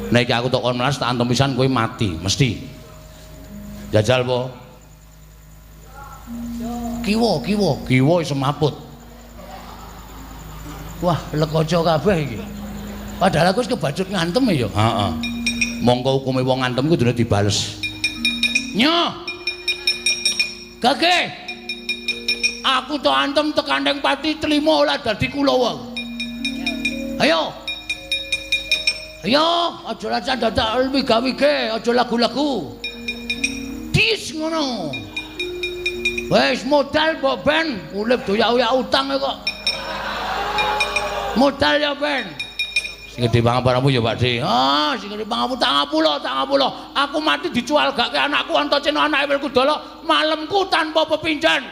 Nek iki aku tok kon melas tak antem pisan kowe mati, mesti. Jajal po. Kiwa, kiwa, kiwa semaput. Wah, lekoco kabeh iki. Padahal aku wis kebacut ngantem ya. Heeh. Mongko hukume wong ngantem kudune dibales. Nyoh. Gage. Aku to antem tekan ning pati trimo ora dadi kulawa. Ayo. Ayo, aja lacan dadak wiga-wige, aja lagu-lagu. Dis ngono. Wis modal mbok ben, urip doyak-oyak utang kok. Modal ya ben. Sing gedhe pangapuramu ya Pak De. Ah, sing gedhe pangapura tak ngapura, tak ngapura. Aku mati dicuwalgake anakku Antasena anake Werkudara, malemku tanpa pepindhan.